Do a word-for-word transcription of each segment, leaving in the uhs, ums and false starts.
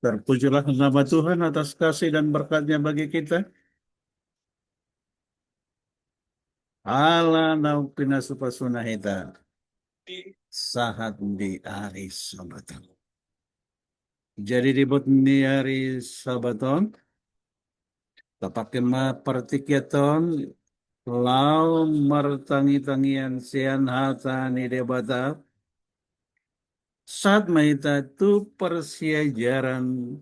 Terpujilah nama Tuhan atas kasih dan berkat-Nya bagi kita. Ala naung pinasupasu-Na hita sahat di ari Sabat on. Jadi di bot ni ari Sabat on, tapake ma partingkian on laho martangitangian sian hata ni Debata. Sahat ma hita tu parsiajaran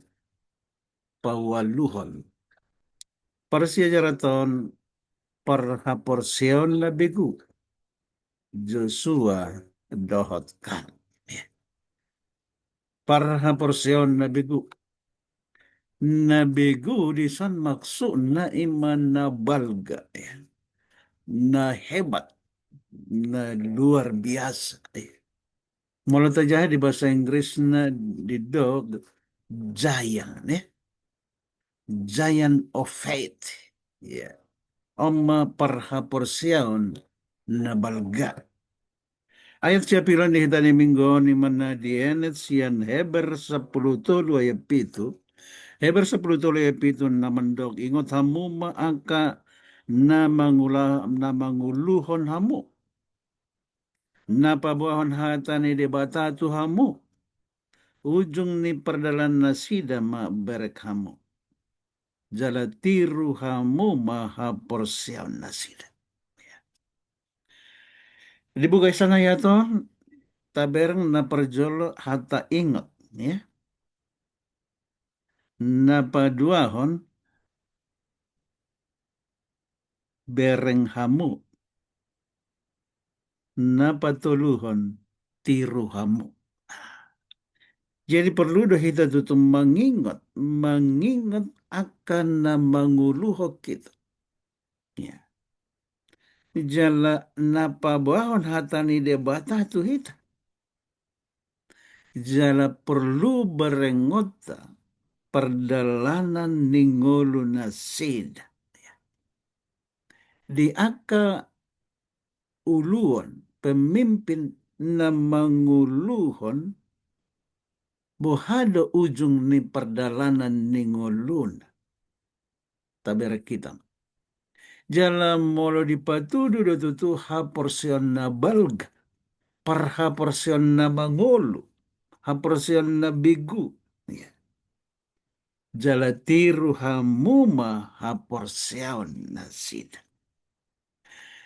paualuhon. Parsiajaran on parhaporseaon na begu, Josua dohot Kaleb. Parhaporseaon na begu. Na begu dison maksudna i ma na balga, ya. Na hebat, na luar biasa, ya. Molo tajaha di bahasa Inggrisna didok giant, ya. Giant of faith. Ya. On ma parhaporseaon na balga. Ayat siapilon di hita ni Minggu on i ma na dienet sian Heber sampulu tolu ayat pitu. Heber sampulu tolu ayat pitu na mandok, ingot hamu ma angka na mangula-, na manguluhon hamu. Na paboahon hata ni Debata tu hamu. Ujung ni pardalanan nasida ma bereng hamu. Jala tiru hamu ma haporseaon nasida. Ya. Di buku i sanga i, tabereng na parjolo hata ingot, ya. Na paduahon bereng hamu. Na patoluhon tiru hamu. Jadi perlu do hita tutu mangingot, mangingot angka na manguluhon hita. Ya. Jala na paboahon hata ni Debata tu hita. Jala perlu berengonta pardalanan ni ngolu nasida. Ya. Di angka uluon, pemimpin na manguluhon, boha do ujung ni pardalanan ni ngoluna. Tabereng hita. Jala molo dipatudu do tutu haporseaon na balga, parhaporseaon na mangolu, haporseaon na begu. Ya. Jala tiru hamu ma haporseaon nasida.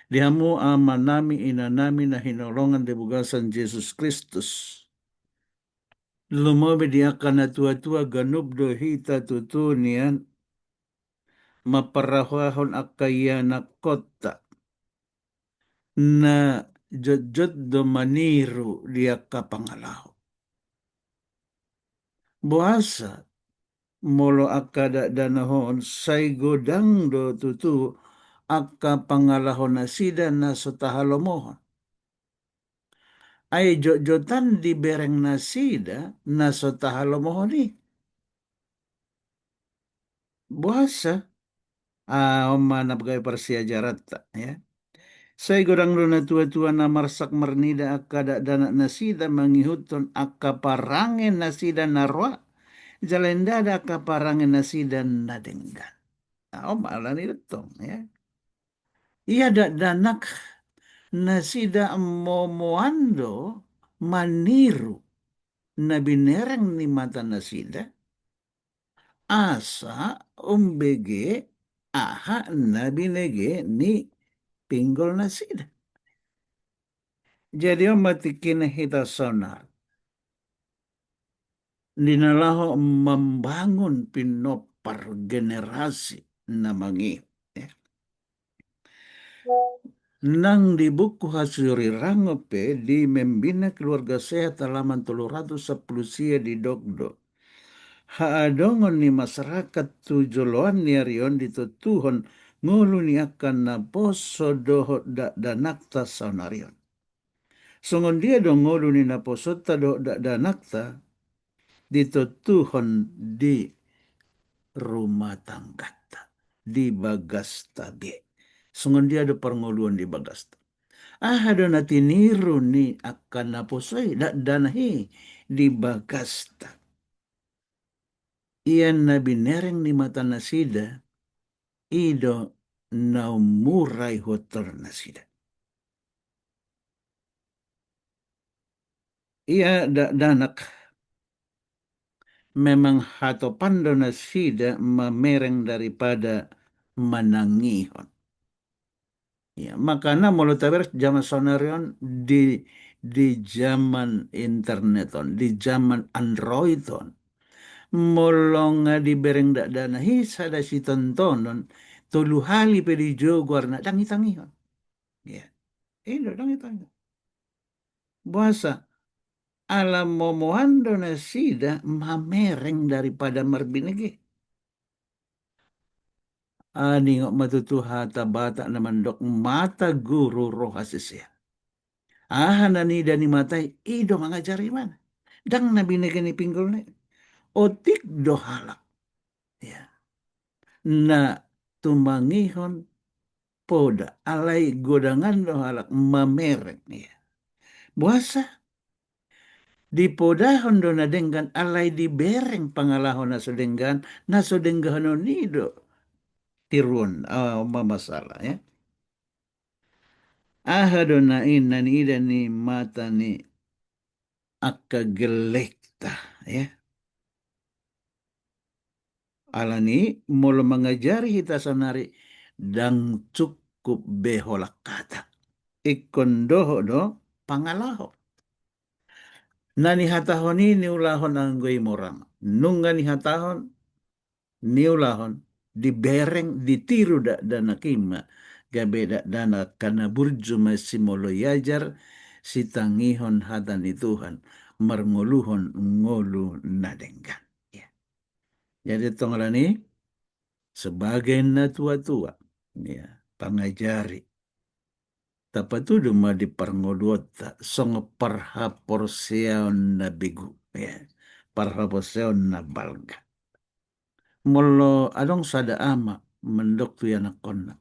Di hamu amanami, inanami na hinaholongan di bagasan Jesus Kristus. Lumobi di angka natuatua, ganup do hita tutu nian mamparrohahon angka ianakhonta na jotjot do maniru di angka pangalaho. Boasa molo angka dakdanak on sai godang do tutu angka pangalaho nasida na so tahalomohon. Ai jotjotan dibereng nasida na so tahalomohon i. Boasa? Ah, on ma na gabe parsiajaranta, ya. Sai godang do natuatua na marsak marnida angka dakdanak nasida mangihuthon angka parange nasida na roa, jala ndada angka parange nasida na denggan. Ah, on ma alani i tong, ya. Ia dakdanak nasida momoan do maniru na binereng ni mata nasida, asa umbege aha na binege ni pinggol nasida. Jadi on ma tingkina hita saonari di na laho mambangun pinompar generasi na mangihut. Nang di buku Hasurirangon pe di Membina Keluarga Sehat halaman tolu ratus sampulu sia didok do, haadongon ni masyarakat tu joloan ni ari on ditontuhon ngolu ni angka naposo dohot dakdanakta saonari on. Songon dia do ngolu ni naposonta dohot dakdanakta ditontuhon di rumah tanggata, di bagasta be? Songon dia do parngoluon di bagasta? Aha do na tiniru ni angka naposo i, dakdanak i, di bagasta? Ia na binereng ni mata nasida, i do na ummurai huontor nasida. Ia dakdanak memang hatopan do nasida mamereng daripada manangihon. Ya, makana molo tabereng zaman saonari on di, di zaman internet on, di zaman Android on, molo nga dibereng dakdanak i sada sitontonon, tolu hali pe dijogo arna, ndang itangihon. Ya. I do, ndang itangihon. Boasa? Ala momoan do nasida mamereng daripada marbinege. Ai ingot ma tutu hata Batak na mandok, mata guru roha sisea. Aha na nida ni mata i, i do mangajari ibana. Ndang na binege ni pinggolna i. Otik do halak, ya, na tumangihon poda, alai godangan do halak mamereng, ya. Boasa? Dipodahon do na denggan, alai dibereng pangalaho na so denggan, na so denggan on i do tiruon, ah, masalah, ya. Aha do na i na niida ni mata ni angka gellengta, ya. Alani molo mangajari hita saonari, ndang cukup be holan hata. Ingkon dohot do pangalaho. Na nihatahon i niulahon anggo i mora ma. Nunga nihatahon, niulahon, dibereng, ditiru dakdanak i ma. Gabe dakdanak angka na burju ma simolo iajar, sitangihon hata ni Tuhan, marngoluhon ngolu na denggan. Ya. Jadi tong alani, sebagai na tua-tua, ya, pangajari, tapatudu ma di parngoluonta songon parhaporseaon na begu, ya, parhaporseaon na balga. Molo adong sada ama mandok tu ianakkonna,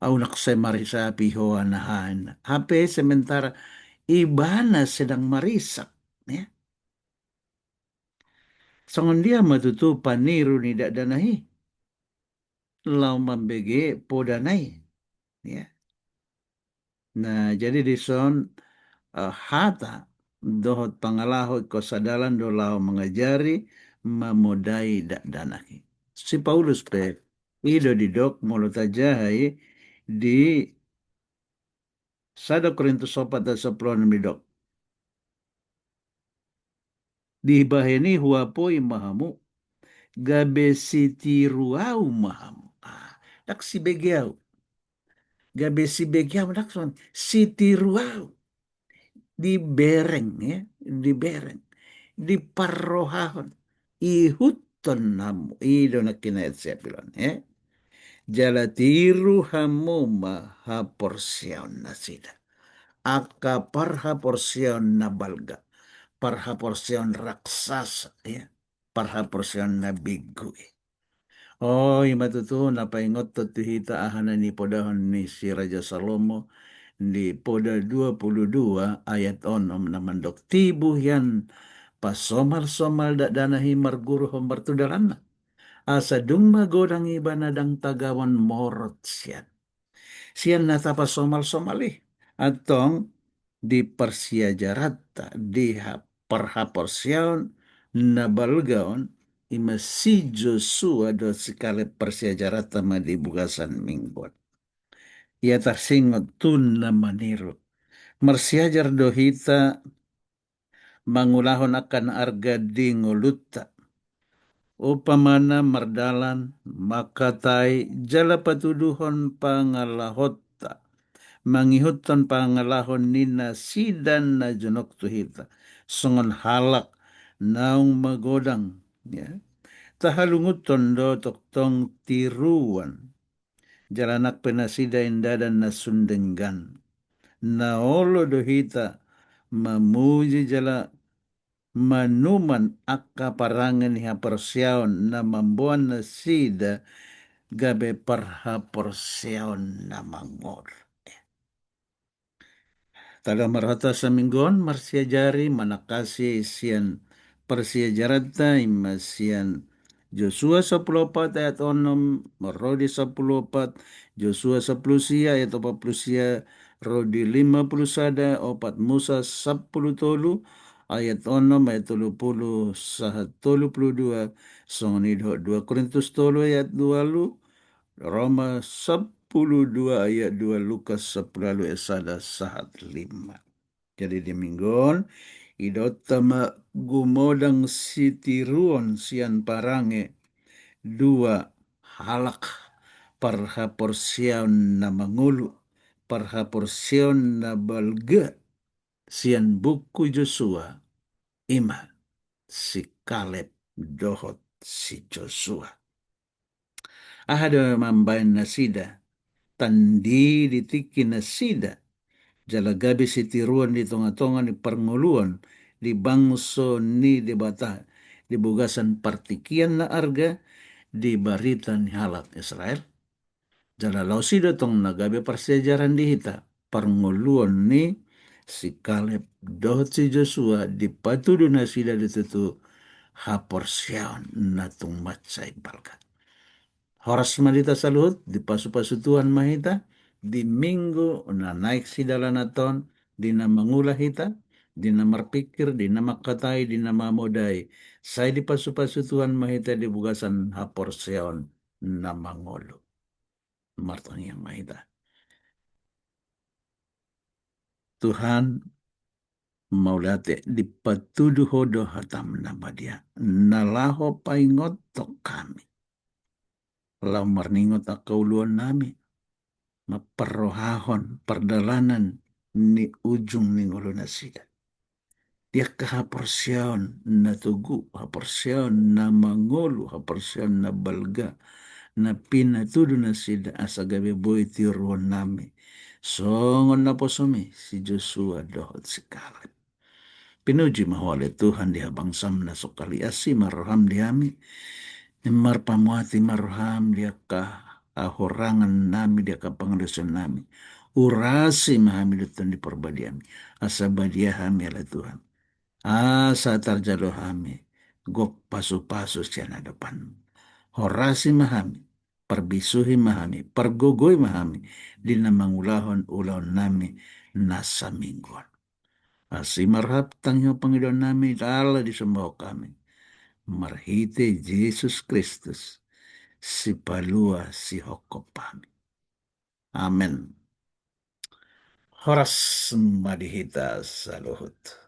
au ndang sai marisapi ho anaha, hape sementara ibana sedang marisap, ya. Songon dia ma tutu paniru ni dakdanak i laho mambege podana i, ya. Nah, jadi dison, eh, hata dohot pangalaho ingkon sadalan do laho mangajari, mamodai dakdanak i. Si Paulus pe i do didok molo tajaha i di sada Korintus opat ayat sampulu onom didok, dibahen i huapoi ma hamu, gabe sitiru au ma hamu. Ah, ndang sibege au. Gabe sibege au, ndang songon sitiru au. Dibereng, ya, dibereng. Diparrohahon. Ihuthon hamu, i do nangkin ayat siapilon, ya. Jala tiru hamu ma haporseaon nasida. Angka parhaporseaon na balga, parhaporseaon raksasa, ya. Parhaporseaon na begu i. O, i ma tutu na paingothon tu hita aha na nipodahon ni si Raja Salomo di Poda dua puluh dua ayat onom na mandok, tibu hian pasomalsomal dakdanak i marguruhon martudalanna. Asa dung magodang ibana ndang tagaon morot sian, sian na tapasomalsomal i. Antong di parsiajaranta, di ha-, parhaporseaon na balga on, ima si Josua dohot si Kaleb parsiajaranta ma di bagasan minggu on. Ia tarsingot tu na maniru. Marsiajar do hita mangulahon angka na arga di ngolunta. Umpamana mardalan, mangkatai, jala patuduhon pangalahonta, mangihuthon pangalaho ni nasida na jonok tu hita, songon halak naung magodang, ya. Tahalungunhon do tongtong tiruan. Jala nang pe nasida indadan na sun denggan. Na olo do hita mamuji jala manuman angka parange ni haporseaon na mamboan nasida gabe parhaporseaon na mangolu. Taida ma rohanta saminggu on marsiajari, manangkasi sian parsiajaranta, ima sian Josua sampulu opat ayat onom ro di sampulu opat, Josua sampulu sia ayat opat pulu sia ro di lima pulu sada, Opat Musa sampulu tolu ayat onom, ayat tolu pulu sahat tolu pulu dua, songon i dohot dua Korintus tolu ayat dua pulu, Roma sampulu dua ayat dua, Lukas sampulu ualu ayat sada sahat lima. Jadi di minggu on, idaonta ma gumodang sitiruon sian parange dua halak parhaporseaon na mangolu, parhaporseaon na balga sian buku Josua, ima si Kaleb dohot si Josua. Aha do mambaen nasida, tandi di tingki nasida, jala gabe sitiruon di tongatonga ni parngoluon di bangso ni Debata di bagasan partingkian na arga di barita ni halak Israel? Jala laos i do tong na gabe parsiajaran di hita, parngoluon ni si Kaleb dohot si Josua dipatudu nasida do tutu haporseaon na tung mansai balga. Horas ma di hita saluhut, dipasupasu Tuhan ma hita di minggu na naeng sidalananta on, di na mangula hita, di na marpingkir, di na mangkatai, di na mamodai. Sai dipasupasu Tuhan ma hita di bagasan haporseaon na mangolu. Martangiang ma hita. Tuhan, mauliate, dipatudu Ho do hataM na badia na laho paingothon hami, laho marningot angka uluannami, mamparrohahon pardalanan ni ujung ni ngolunasida. Di angka haporseaon na togu, haporseaon na mangolu, haporseaon na balga, na pinatudu nasida asa gabe boi tiruonnami songon naposoMi si Josua dohot si Kaleb. Pinuji ma Ho ale Tuhan di habangsaM na songkali. Asi ma rohaM di hami, marpamuati ma rohaM di angka hahurangannami, di angka pangalusionnami. Urasi ma hami dohot Tondi ParbadiaMi, asa badia hami ale Tuhan, asa tarjalo hami gok pasupasu sian adopanMu. Horasi ma hami, parbisuhi ma hami, pargogoi ma hami di na mangulahon ulaonnami na saminggu on. Asi ma rohaM, tangihon pangidoannami, ala disomba Ho hami, marhite Jesus Kristus, Sipalua sihophop hami. Amen. Horas ma di hita saluhut.